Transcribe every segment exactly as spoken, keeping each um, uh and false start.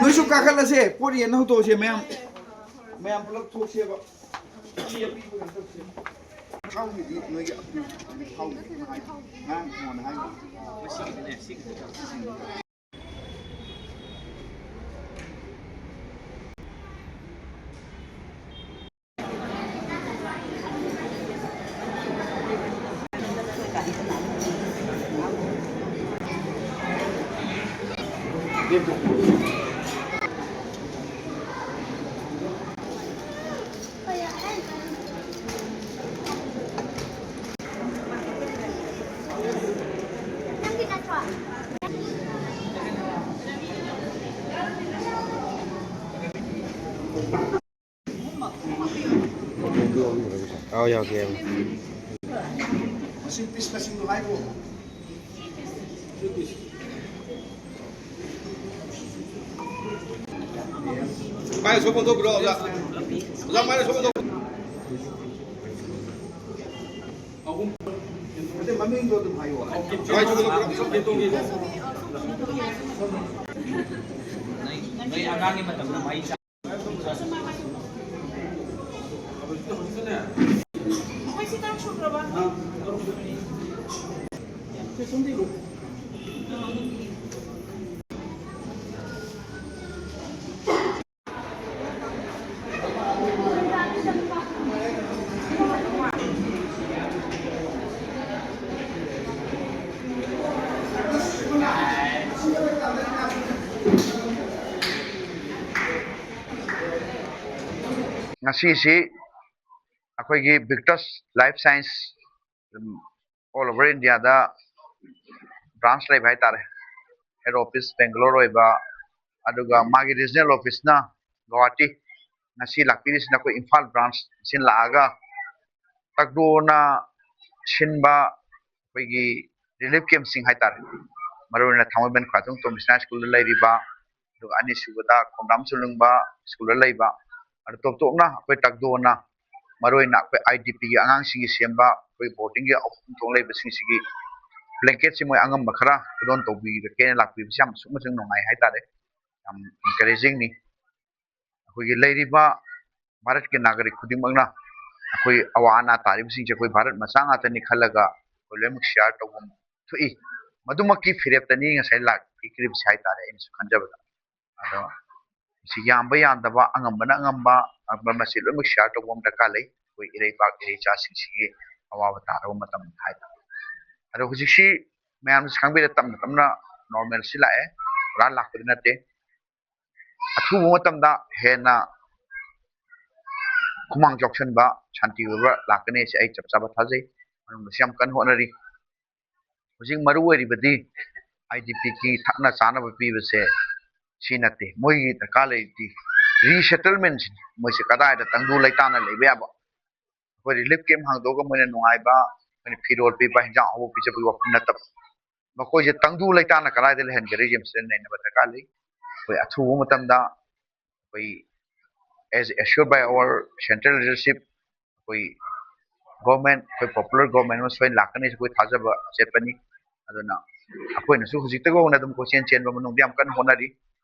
ꯅꯣꯏꯁꯨ ꯀꯥꯈꯠꯂꯁꯦ, ꯄꯣꯠ ꯌꯦꯟꯅ ꯍꯧꯗꯣꯛꯑꯁꯦ ꯃꯌꯥꯝ꯫ ꯃꯌꯥꯝ ꯄꯨꯂꯞ ꯊꯣꯛꯁꯦꯕ꯫ ꯊꯥꯎꯒꯤꯗꯤ ꯅꯣꯏꯒꯤ ꯊꯥꯎꯒꯤꯗꯤ ꯉꯥꯏ-, ꯉꯔꯥꯡ ꯊꯣꯡꯉꯣꯅ ꯍꯥꯏꯈ꯭ꯔꯕꯅꯦ꯫ ꯑꯧ, ꯌꯥꯎꯒꯦ, ꯌꯥꯎꯒꯦ꯫ ꯃꯁꯤꯡ ꯄꯤꯁ ꯃꯁꯤꯡꯗꯣ ꯍꯥꯏꯈꯣ꯫ ꯄꯥꯏꯔ ꯁꯣꯝ ꯑꯣꯟꯊꯣꯛꯄꯤꯔꯣ, ꯑꯣꯖꯥ꯫ ꯑꯣꯖꯥ, ꯄꯥꯏꯔ ꯁꯣꯝ ꯑꯣꯟꯊꯣꯛ-, ꯑꯍꯨꯝ꯫ ꯑꯗꯩ ꯃꯃꯤꯡꯗꯣ ꯑꯗꯨꯝ ꯍꯥꯏꯌꯣ꯫ ꯄꯥꯏꯔ ꯁꯣꯝ ꯑꯣꯟꯊꯣꯛꯄꯤꯔꯣ꯫ ꯅꯣꯏ, ꯅꯣꯏ ꯑꯉꯥꯡꯒꯤ ꯃꯇꯝꯗ ꯃꯍꯩ ꯆꯥ- ꯉꯁꯤꯁꯤ ꯑꯩꯈꯣꯏꯒꯤ Victus Life Science, ꯎꯝ, all over India ꯗ branch ꯂꯩꯕ ꯍꯥꯏꯇꯥꯔꯦ꯫ Head office Bangalore ꯑꯣꯏꯕ, ꯑꯗꯨꯒ ꯃꯥꯒꯤ regional office ꯅ ꯒꯧꯍꯥꯇꯤ꯫ ꯉꯁꯤ ꯂꯥꯛꯄꯤꯔꯤꯁꯤꯅ ꯑꯩꯈꯣꯏ ꯏꯝꯐꯥꯜ branch ꯁꯤꯟ ꯂꯥꯛꯑꯒ ꯇꯛꯗꯣꯅ ꯁꯤꯟꯕ ꯑꯩꯈꯣꯏꯒꯤ relief camp ꯁꯤꯡ ꯍꯥꯏꯇꯥꯔꯦ꯫ ꯃꯔꯨꯑꯣꯏꯅ ꯊꯥꯡꯃꯩꯕꯟ ꯈ꯭ꯋꯥꯏꯗꯣꯡ ꯇꯣꯝꯕꯤꯁꯅꯥ ꯁ꯭ꯀꯨꯜꯗ ꯂꯩꯔꯤꯕ, ꯑꯗꯨꯒ ꯑꯅꯤꯁꯨꯕꯗ ꯈꯣꯡꯅꯥꯝ ꯆꯨꯂꯨꯡꯕ ꯁ꯭ꯀꯨꯜꯗ ꯂꯩꯕ, ꯑꯗꯨ ꯇꯣꯞ ꯇꯣꯞꯅ ꯑꯩꯈꯣꯏ ꯇꯛꯗꯣꯅ ꯃꯔꯨꯑꯣꯏꯅ ꯑꯩꯈꯣꯏ ꯑꯥꯏ ꯗꯤ ꯄꯤꯒꯤ ꯑꯉꯥꯡꯁꯤꯡꯒꯤ ꯁꯦꯝꯕ ꯑꯩꯈꯣꯏ ꯕꯣꯔꯗꯤꯡꯒꯤ ꯑꯍꯨꯝ ꯊꯣꯛꯅ ꯂꯩꯕꯁꯤꯡꯁꯤꯒꯤ ꯕ꯭ꯂꯦꯡꯀꯦꯠꯁꯤ ꯃꯣꯏ ꯑꯉꯝꯕ ꯈꯔ ꯈꯨꯗꯣꯜ ꯇꯧꯕꯤꯔꯛꯀꯦꯅ ꯂꯥꯛꯄꯤꯕꯁꯤ ꯌꯥꯝ ꯑꯁꯨꯛ ꯃꯇꯤꯛ ꯅꯨꯡꯉꯥꯏ ꯍꯥꯏꯇꯥꯔꯦ꯫ ꯌꯥꯝ ꯏꯟꯀꯔꯦꯖꯤꯡꯅꯤ꯫ ꯑꯩꯈꯣꯏꯒꯤ ꯂꯩꯔꯤꯕ ꯚꯥꯔꯠꯀꯤ ꯅꯥꯒꯔꯤꯛ ꯈꯨꯗꯤꯡꯃꯛꯅ ꯑꯩꯈꯣꯏ ꯑꯋꯥ ꯑꯅꯥ ꯇꯥꯔꯤꯕꯁꯤꯡꯁꯦ ꯑꯩꯈꯣꯏ ꯚꯥꯔꯠ ꯃꯆꯥ ꯉꯥꯛꯇꯅꯤ ꯈꯜꯂꯒ ꯑꯩꯈꯣꯏ ꯂꯣꯏꯅꯃꯛ ꯁꯤꯌꯥꯔ ꯇꯧꯐꯝ ꯊꯣꯛꯏ꯫ ꯃꯗꯨꯃꯛꯀꯤ ꯐꯤꯔꯦꯞꯇꯅꯤ ꯉꯁꯥꯏ ꯂꯥꯛꯄꯤꯈ꯭ꯔꯤꯕꯁꯦ ꯍꯥꯏꯇꯥꯔꯦ ꯑꯩꯅꯁꯨ ꯈꯟꯖꯕꯗ꯫ ꯑꯗꯣ ꯁꯤ ꯌꯥꯝꯕ ꯌꯥꯝꯗꯕ, ꯑꯉꯝꯕꯅ ꯑꯉꯝꯕ, ꯑꯉꯝꯕ ꯃꯁꯤ ꯂꯣꯏꯅꯃꯛ ꯁꯤꯌꯥꯔ ꯇꯧꯕ ꯑꯃ ꯗꯔꯀꯥꯔ ꯂꯩ, ꯑꯩꯈꯣꯏ ꯏꯔꯩꯄꯥꯛ ꯏꯔꯩꯆꯥꯁꯤꯡꯁꯤꯒꯤ ꯑꯋꯥꯕ ꯇꯥꯔꯕ ꯃꯇꯝꯗ ꯍꯥꯏꯇꯥꯔꯦ꯫ ꯑꯗꯣ ꯍꯧꯖꯤꯛꯁꯤ ꯃꯌꯥꯝꯁꯨ ꯈꯪꯕꯤꯔꯦ, ꯇꯞꯅ ꯇꯞꯅ ꯅꯣꯔꯃꯦꯜꯁꯤ ꯂꯥꯛꯑꯦ, ꯄꯨꯔꯥ ꯂꯥꯛꯄꯗꯤ ꯅꯠꯇꯦ꯫ ꯑꯊꯨꯕ ꯃꯇꯝꯗ ꯍꯦꯟꯅ ꯈꯨꯃꯥꯡ ꯆꯥꯎꯁꯤꯟꯕ, ꯁꯥꯟꯇꯤ ꯑꯣꯏꯕ ꯂꯥꯛꯀꯅꯤ ꯍꯥꯏꯁꯦ ꯑꯩ ꯆꯞ ꯆꯥꯕ ꯊꯥꯖꯩ꯫ ꯃꯅꯨꯡꯗꯁꯨ ꯌꯥꯝ ꯀꯟꯅ ꯍꯣꯠꯅꯔꯤ꯫ ꯍꯧꯖꯤꯛ ꯃꯔꯨ ꯑꯣꯏꯔꯤꯕꯗꯤ ꯑꯥꯏ ꯗꯤ ꯄꯤꯒꯤ ꯊꯛꯅ ꯆꯥꯅꯕ ꯄꯤꯕꯁꯦ ꯁꯤ ꯅꯠꯇꯦ꯫ ꯃꯣꯏꯒꯤ ꯗꯔꯀꯥꯔ ꯂꯩꯔꯤꯗꯤ ꯔꯤꯁꯦꯇꯜꯃꯦꯟꯁꯤꯅꯤ꯫ ꯃꯣꯏꯁꯦ ꯀꯗꯥꯏꯗ ꯇꯪꯗꯨ ꯂꯩꯇꯥꯅ ꯂꯩꯕ ꯌꯥꯕ, ꯑꯩꯈꯣꯏ ꯔꯤꯂꯤꯐ ꯀꯦꯝꯞ ꯍꯥꯡꯗꯣꯛꯑꯒ ꯃꯣꯏꯅ ꯅꯨꯡꯉꯥꯏꯕ, ꯑꯩꯈꯣꯏꯅ ꯐꯤꯔꯣꯜ ꯄꯤꯕ, ꯍꯤꯟꯖꯥꯡ ꯑꯍꯥꯎꯕ ꯄꯤꯖꯕꯒꯤ ꯋꯥꯐꯝ ꯅꯠꯇꯕ, ꯃꯈꯣꯏꯁꯦ ꯇꯪꯗꯨ ꯂꯩꯇꯥꯅ ꯀꯗꯥꯏꯗ ꯂꯩꯍꯟꯒꯗꯒꯦ ꯍꯥꯏꯕꯁꯤꯗ ꯅꯩꯅꯕ ꯗꯔꯀꯥꯔ ꯂꯩ꯫ ꯑꯩꯈꯣꯏ ꯑꯊꯨꯕ ꯃꯇꯝꯗ ꯑꯩꯈꯣꯏ, as assured by our central leadership, ꯑꯩꯈꯣꯏ ꯒꯣꯔꯃꯦꯟ, ꯑꯩꯈꯣꯏ ꯄꯣꯄꯨꯂꯔ ꯒꯣꯔꯃꯦꯟ ꯑꯃ ꯁꯣꯏꯅ ꯂꯥꯛꯀꯅꯤ ꯑꯩꯈꯣꯏ ꯊꯥꯖꯕ ꯆꯦꯠꯄꯅꯤ꯫ ꯑꯗꯨꯅ ꯑꯩꯈꯣꯏꯅꯁꯨ ꯍꯧꯖꯤꯛꯇꯒꯤ ꯍꯧꯅ ꯑꯗꯨꯝ ꯀꯣꯏꯆꯦꯟ ꯆꯦꯟꯕ ꯃꯅꯨꯡꯗ ꯌꯥꯝ ꯀꯟꯅ ꯍꯣꯠꯅꯔꯤ꯫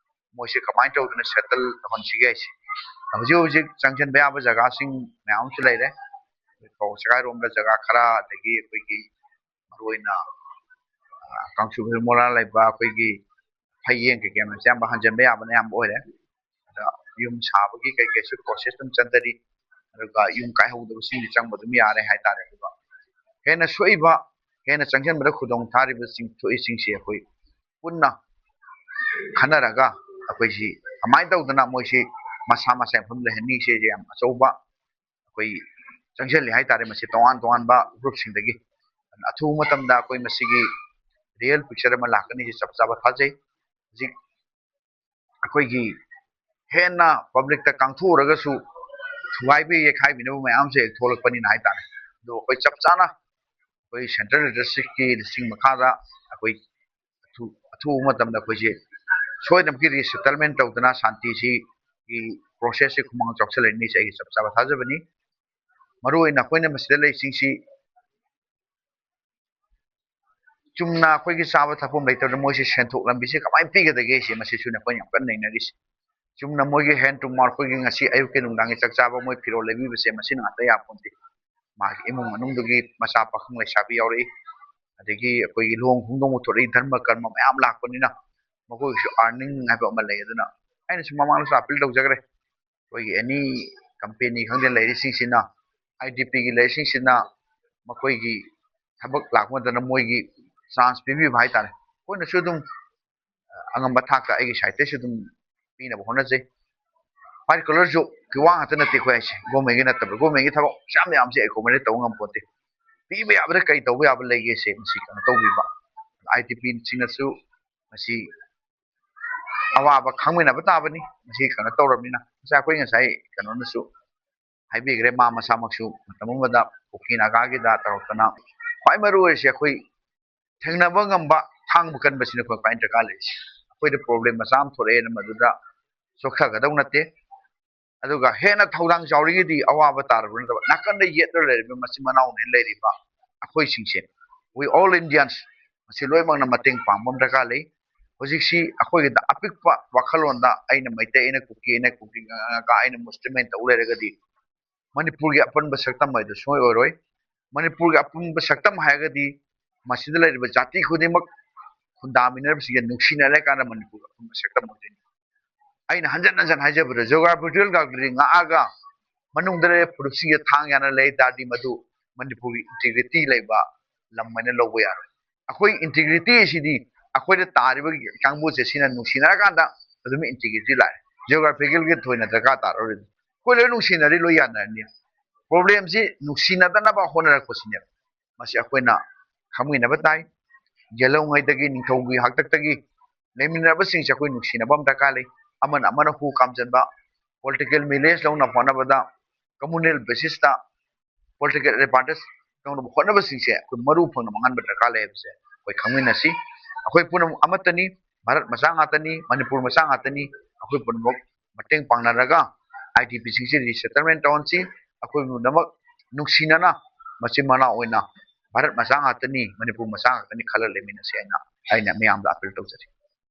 ꯃꯣꯏꯁꯦ ꯀꯃꯥꯏꯅ ꯇꯧꯗꯅ ꯁꯦꯇꯜ ꯇꯧꯍꯟꯁꯤꯒꯦ ꯍꯥꯏꯁꯦ꯫ ꯍꯧꯖꯤꯛ ꯍꯧꯖꯤꯛ ꯆꯪꯁꯤꯟꯕ ꯌꯥꯕ ꯖꯒꯥꯁꯤꯡ ꯃꯌꯥꯝ ꯑꯃꯁꯨ ꯂꯩꯔꯦ꯫ ꯀꯣꯛ ꯆꯤꯡꯈꯥꯏꯔꯣꯝꯗ ꯖꯒꯥ ꯈꯔ, ꯑꯗꯒꯤ ꯑꯩꯈꯣꯏꯒꯤ ꯃꯔꯨꯑꯣꯏꯅ, ꯑ, ꯀꯥꯡꯁꯨ ꯃꯣꯔꯥ ꯂꯩꯕ ꯑꯩꯈꯣꯏꯒꯤ ꯐꯌꯦꯡ ꯀꯩꯀꯩ ꯃꯌꯥꯝꯁꯦ ꯑꯌꯥꯝꯕ ꯍꯟꯖꯤꯟꯕ ꯌꯥꯕꯅ ꯑꯌꯥꯝꯕ ꯑꯣꯏꯔꯦ꯫ ꯑꯗ ꯌꯨꯝ ꯁꯥꯕꯒꯤ ꯀꯩꯀꯩꯁꯨ ꯄ꯭ꯔꯣꯁꯦꯁ ꯑꯗꯨꯝ ꯆꯪꯗꯔꯤ꯫ ꯑꯗꯨꯒ ꯌꯨꯝ ꯀꯥꯏꯍꯧꯗꯕꯁꯤꯡꯗꯤ ꯆꯪꯕ ꯑꯗꯨꯝ ꯌꯥꯔꯦ ꯍꯥꯏꯇꯥꯔꯦ꯫ ꯑꯗꯨꯒ ꯍꯦꯟꯅ ꯁꯣꯛꯏꯕ, ꯍꯦꯟꯅ ꯆꯪꯁꯤꯟꯕꯗ ꯈꯨꯗꯣꯡ ꯊꯥꯔꯤꯕꯁꯤꯡ ꯊꯣꯛꯏꯁꯤꯡꯁꯦ ꯑꯩꯈꯣꯏ ꯄꯨꯟꯅ ꯈꯟꯅꯔꯒ ꯑꯩꯈꯣꯏꯁꯤ ꯀꯃꯥꯏꯅ ꯇꯧꯗꯅ ꯃꯣꯏꯁꯤ ꯃꯁꯥ ꯃꯁꯥ ꯃꯐꯝ ꯂꯩꯍꯟꯅꯤ ꯁꯤꯁꯦ ꯌꯥꯝ ꯑꯆꯧꯕ ꯑꯩꯈꯣꯏ ꯆꯪꯁꯤꯜꯂꯤ ꯍꯥꯏꯇꯥꯔꯦ꯫ ꯃꯁꯤ ꯇꯣꯉꯥꯟ ꯇꯣꯉꯥꯟꯕ ꯒ꯭ꯔꯨꯞꯁꯤꯡꯗꯒꯤ ꯑꯊꯨꯕ ꯃꯇꯝꯗ ꯑꯩꯈꯣꯏ ꯃꯁꯤꯒꯤ ꯔꯤꯌꯦꯜ ꯄꯤꯛꯆꯔ ꯑꯃ ꯂꯥꯛꯀꯅꯤ ꯁꯤ ꯆꯞ ꯆꯥꯕ ꯊꯥꯖꯩ꯫ ꯍꯧꯖꯤꯛ ꯑꯩꯈꯣꯏꯒꯤ ꯍꯦꯟꯅ ꯄꯕ꯭ꯂꯤꯛꯇ ꯀꯥꯡꯊꯣꯛꯎꯔꯒꯁꯨ ꯊꯨꯒꯥꯏꯕꯤ ꯌꯩꯈꯥꯏꯕꯤꯅꯕ ꯃꯌꯥꯝꯁꯦ ꯍꯦꯛ ꯊꯣꯛꯂꯛꯄꯅꯤꯅ ꯍꯥꯏꯇꯥꯔꯦ꯫ ꯑꯗꯣ ꯑꯩꯈꯣꯏ ꯆꯞ ꯆꯥꯅ ꯑꯩꯈꯣꯏ ꯁꯦꯟꯇ꯭ꯔꯦꯜ ꯂꯤꯗꯔꯁꯤꯞꯀꯤ ꯂꯨꯆꯤꯡ ꯃꯈꯥꯗ ꯑꯩꯈꯣꯏ ꯑꯊꯨ-, ꯑꯊꯨꯕ ꯃꯇꯝꯗ ꯑꯩꯈꯣꯏꯁꯦ ꯁꯣꯏꯗꯅꯃꯛꯀꯤ ꯔꯤꯁꯦꯇꯜꯃꯦꯟ ꯇꯧꯗꯅ ꯁꯥꯟꯇꯤꯁꯤꯒꯤ ꯄ꯭ꯔꯣꯁꯦꯁꯁꯦ ꯈꯨꯃꯥꯡ ꯆꯥꯎꯁꯤꯜꯂꯛꯅꯤ ꯍꯥꯏꯁꯦ ꯑꯩꯒꯤ ꯆꯞ ꯆꯥꯕ ꯊꯥꯖꯕꯅꯤ꯫ ꯃꯔꯨꯑꯣꯏꯅ ꯑꯩꯈꯣꯏꯅ ꯃꯁꯤꯗ ꯂꯩꯔꯤꯁꯤꯡꯁꯤ ꯆꯨꯝꯅ ꯑꯩꯈꯣꯏꯒꯤ ꯆꯥꯕ ꯊꯛꯐꯝ ꯂꯩꯇꯕꯗ ꯃꯣꯏꯁꯦ ꯁꯦꯟꯊꯣꯛ ꯂꯝꯕꯤꯁꯦ ꯀꯃꯥꯏꯅ ꯄꯤꯒꯗꯒꯦ ꯁꯤ, ꯃꯁꯤꯁꯨꯅꯦ ꯑꯩꯈꯣꯏꯅ ꯌꯥꯝ ꯀꯟꯅ ꯅꯩꯅꯔꯤꯁꯦ꯫ ꯆꯨꯝꯅ ꯃꯣꯏꯒꯤ hand to mouth, ꯑꯩꯈꯣꯏꯒꯤ ꯉꯁꯤ ꯑꯌꯨꯛꯀꯤ ꯅꯨꯡꯗꯥꯡꯒꯤ ꯆꯥꯛ ꯆꯥꯕ, ꯃꯣꯏ ꯐꯤꯔꯣꯜ ꯂꯩꯕꯤꯕꯁꯦ ꯃꯁꯤꯅ ꯉꯥꯛꯇ ꯌꯥꯄꯣꯟꯇꯦ꯫ ꯃꯥꯒꯤ ꯏꯃꯨꯡ ꯃꯅꯨꯡꯗꯨꯒꯤ ꯃꯆꯥ ꯄꯥꯈꯪ ꯂꯩꯁꯥꯕꯤ ꯌꯥꯎꯔꯛꯏ, ꯑꯗꯒꯤ ꯑꯩꯈꯣꯏꯒꯤ ꯂꯨꯍꯣꯡ ꯈꯣꯡꯗꯣꯡꯕ ꯊꯣꯛꯂꯛꯏ, ꯙꯔꯃ ꯀꯔꯃ ꯃꯌꯥꯝ ꯂꯥꯛꯄꯅꯤꯅ ꯃꯈꯣꯏꯒꯤꯁꯨ earning ꯍꯥꯏꯕ ꯑꯃ ꯂꯩ꯫ ꯑꯗꯨꯅ ꯑꯩꯅꯁꯨ ꯃꯃꯥꯡꯗꯁꯨ appeal ꯇꯧꯖꯈ꯭ꯔꯦ, ꯑꯩꯈꯣꯏꯒꯤ any company ꯈꯪꯗꯦ ꯂꯩꯔꯤꯁꯤꯡꯁꯤꯅ, IDPꯒꯤ ꯂꯩꯔꯤꯁꯤꯡꯁꯤꯅ ꯃꯈꯣꯏꯒꯤ ꯊꯕꯛ ꯂꯥꯛꯄ ꯃꯇꯝꯗ ꯃꯣꯏꯒꯤ chance ꯄꯤꯕꯤꯕ ꯍꯥꯏꯇꯥꯔꯦ꯫ ꯑꯩꯈꯣꯏꯅꯁꯨ ꯑꯗꯨꯝ ꯑꯉꯝꯕ ꯊꯥꯛꯇ ꯑꯩꯒꯤ sideꯇꯩꯁꯨ ꯑꯗꯨꯝ ꯄꯤꯅꯕ ꯍꯣꯠꯅꯖꯩ꯫ White collar jobꯀꯤ ꯋꯥ ꯉꯥꯛꯇ ꯅꯠꯇꯦ ꯑꯩꯈꯣꯏ ꯍꯥꯏꯁꯦ, governmentꯀꯤ ꯅꯠꯇꯕ, governmentꯀꯤ ꯊꯕꯛ ꯃꯌꯥꯝ ꯃꯌꯥꯝꯁꯦ accommodate ꯇꯧꯕ ꯉꯝꯄꯣꯟꯇꯦ꯫ ꯄꯤꯕ ꯌꯥꯕꯗ ꯀꯔꯤ ꯇꯧꯕ ꯌꯥꯕ ꯂꯩꯒꯦꯁꯦ ꯃꯁꯤ ꯀꯩꯅꯣ ꯇꯧꯕꯤꯕ, IDPꯁꯤꯡꯅꯁꯨ ꯃꯁꯤ ꯑꯋꯥꯕ ꯈꯪꯃꯤꯟꯅꯕ ꯇꯥꯕꯅꯤ꯫ ꯃꯁꯤ ꯀꯩꯅꯣ ꯇꯧꯔꯕꯅꯤꯅ, ꯉꯁꯥꯏ ꯑꯩꯈꯣꯏ ꯉꯁꯥꯏ ꯀꯩꯅꯣꯅꯁꯨ ꯍꯥꯏꯕꯤꯈ꯭ꯔꯦ, ꯃꯥ ꯃꯁꯥꯃꯛꯁꯨ ꯃꯇꯝ ꯑꯃꯗ ꯀꯨꯀꯤ ꯅꯥꯒꯥꯒꯤꯗ ꯇꯧꯔꯛꯇꯅ, ꯈ꯭ꯋꯥꯏ ꯃꯔꯨ ꯑꯣꯏꯔꯤꯁꯦ ꯑꯩꯈꯣꯏ ꯊꯦꯡꯅꯕ ꯉꯝꯕ, ꯈꯥꯡꯕ ꯀꯟꯕꯁꯤꯅ ꯑꯩꯈꯣꯏ ꯈ꯭ꯋꯥꯏ ꯗꯔꯀꯥꯔ ꯂꯩꯔꯤꯁꯦ꯫ ꯑꯩꯈꯣꯏꯗ problem ꯃꯆꯥ ꯑꯃ ꯊꯣꯛꯂꯛꯑꯦꯅ ꯃꯗꯨꯗ ꯆꯣꯛꯊꯒꯗꯧ ꯅꯠꯇꯦ꯫ ꯑꯗꯨꯒ ꯍꯦꯟꯅ ꯊꯧꯗꯥꯡ ꯆꯥꯎꯔꯤꯉꯩꯗꯤ ꯑꯋꯥꯕ ꯇꯥꯔꯕ ꯅꯠꯇꯕ, ꯅꯥꯀꯟꯗ ꯌꯦꯠꯂ ꯂꯩꯔꯤꯕ ꯃꯆꯤꯟ ꯃꯅꯥꯎꯅꯦ ꯂꯩꯔꯤꯕ ꯑꯩꯈꯣꯏꯁꯤꯡꯁꯦ, we all Indians, ꯃꯁꯤ ꯂꯣꯏꯅꯃꯛꯅ ꯃꯇꯦꯡ ꯄꯥꯡꯕ ꯑꯃ ꯗꯔꯀꯥꯔ ꯂꯩ꯫ ꯍꯧꯖꯤꯛꯁꯤ ꯑꯩꯈꯣꯏꯒꯤꯗ ꯑꯄꯤꯛꯄ ꯋꯥꯈꯜꯂꯣꯟꯗ ꯑꯩꯅ ꯃꯩꯇꯩ, ꯑꯩꯅ ꯀꯨꯀꯤ, ꯑꯩꯅ ꯀꯨꯀꯤ ꯉꯥꯒꯥ, ꯑꯩꯅ ꯃꯨꯁꯂꯤꯝ ꯍꯥꯏꯅ ꯇꯧ ꯂꯩꯔꯒꯗꯤ ꯃꯅꯤꯄꯨꯔꯒꯤ ꯑꯄꯨꯟꯕ ꯁꯛꯇꯝ ꯍꯥꯏꯗꯨ ꯁꯨꯡꯑꯣꯏ ꯑꯣꯏꯔꯣꯏ꯫ ꯃꯅꯤꯄꯨꯔꯒꯤ ꯑꯄꯨꯟꯕ ꯁꯛꯇꯝ ꯍꯥꯏꯔꯒꯗꯤ ꯃꯁꯤꯗ ꯂꯩꯔꯤꯕ ꯖꯥꯇꯤ ꯈꯨꯗꯤꯡꯃꯛ ꯈꯨꯟꯗꯥꯃꯤꯟꯅꯔꯤꯕꯁꯤꯡꯁꯦ ꯅꯨꯡꯁꯤꯅꯔꯦ ꯀꯥꯟꯗ ꯃꯅꯤꯄꯨꯔꯒꯤ ꯑꯄꯨꯟꯕ ꯁꯛꯇꯝ ꯑꯣꯏꯗꯣꯏꯅꯤ꯫ ꯑꯩꯅ ꯍꯟꯖꯟ ꯍꯟꯖꯟ ꯍꯥꯏꯖꯕꯗ geographical boundary ꯉꯥꯛꯑꯒ ꯃꯅꯨꯡꯗ ꯂꯩꯔꯤꯕ ꯐꯨꯔꯨꯞꯁꯤꯡꯁꯦ ꯊꯥꯡ ꯌꯥꯅ ꯂꯩ ꯇꯥꯔꯗꯤ ꯃꯗꯨ ꯃꯅꯤꯄꯨꯔꯒꯤ integrity ꯂꯩꯕ ꯂꯝ ꯍꯥꯏꯅ ꯂꯧꯕ ꯌꯥꯔꯣꯏ꯫ ꯑꯩꯈꯣꯏ integrity ꯑꯁꯤꯗꯤ ꯑꯩꯈꯣꯏꯗ ꯇꯥꯔꯤꯕ ꯀꯥꯡꯕꯨꯁꯦ ꯁꯤꯅ ꯅꯨꯡꯁꯤꯅꯔꯀꯥꯟꯗ ꯑꯗꯨꯝ integrity ꯂꯥꯛꯑꯦ꯫ Geographicalꯒꯤ ꯊꯣꯏꯅ ꯗꯔꯀꯥꯔ ꯇꯥꯔꯔꯣꯏ꯫ ꯑꯩꯈꯣꯏ ꯂꯣꯏ ꯅꯨꯡꯁꯤꯅꯔꯤ ꯂꯣꯏ ꯌꯥꯅꯔꯅꯤ꯫ Problemꯁꯤ ꯅꯨꯡꯁꯤꯅꯗꯅꯕ ꯍꯣꯠꯅꯔꯛꯄꯁꯤꯅꯦꯕ꯫ ꯃꯁꯤ ꯑꯩꯈꯣꯏꯅ ꯈꯪꯃꯤꯟꯅꯕ ꯇꯥꯏ꯫ ꯌꯦꯜꯍꯧꯉꯩꯗꯒꯤ, ꯅꯤꯡꯊꯧꯒꯤ ꯍꯥꯛꯇꯛꯇꯒꯤ ꯂꯩꯃꯤꯟꯅꯔꯕꯁꯤꯡꯁꯦ ꯑꯩꯈꯣꯏ ꯅꯨꯡꯁꯤꯅꯕ ꯑꯃ ꯗꯔꯀꯥꯔ ꯂꯩ꯫ ꯑꯃꯅ ꯑꯃꯅ ꯍꯨ ꯀꯥꯝꯖꯟꯕ, political mileage ꯂꯧꯅꯕ ꯍꯣꯠꯅꯕꯗ, communal basisꯇ political advantage ꯂꯧꯅꯕ ꯍꯣꯠꯅꯕꯁꯤꯡꯁꯦ ꯑꯩꯈꯣꯏ ꯃꯔꯨ ꯐꯪꯅ ꯃꯥꯡꯍꯟꯕ ꯗꯔꯀꯥꯔ ꯂꯩ ꯍꯥꯏꯕꯁꯦ ꯑꯩꯈꯣꯏ ꯈꯪꯃꯤꯟꯅꯁꯤ꯫ ꯑꯩꯈꯣꯏ ꯄꯨꯝꯅꯃꯛ ꯑꯃꯠꯇꯅꯤ, ꯚꯥꯔꯠ ꯃꯆꯥ ꯉꯥꯛꯇꯅꯤ, ꯃꯅꯤꯄꯨꯔ ꯃꯆꯥ ꯉꯥꯛꯇꯅꯤ꯫ ꯑꯩꯈꯣꯏ ꯄꯨꯝꯅꯃꯛ ꯃꯇꯦꯡ ꯄꯥꯡꯅꯔꯒ IDPꯁꯤꯡꯁꯤ resettlement ꯇꯧꯍꯟꯁꯤ꯫ ꯑꯩꯈꯣꯏ ꯄꯨꯝꯅꯃꯛ ꯅꯨꯡꯁꯤꯅꯅ ꯃꯆꯤꯟ ꯃꯅꯥꯎ ꯑꯣꯏꯅ ꯚꯥꯔꯠ ꯃꯆꯥ ꯉꯥꯛꯇꯅꯤ, ꯃꯅꯤꯄꯨꯔ ꯃꯆꯥ ꯉꯥꯛꯇꯅꯤ ꯈꯜꯂ ꯂꯩꯃꯤꯟꯅꯁꯤ ꯍꯥꯏꯅ ꯑꯩꯅ ꯃꯌꯥꯝꯗ ꯑꯥꯄꯤꯜ ꯇꯧꯖꯔꯤ꯫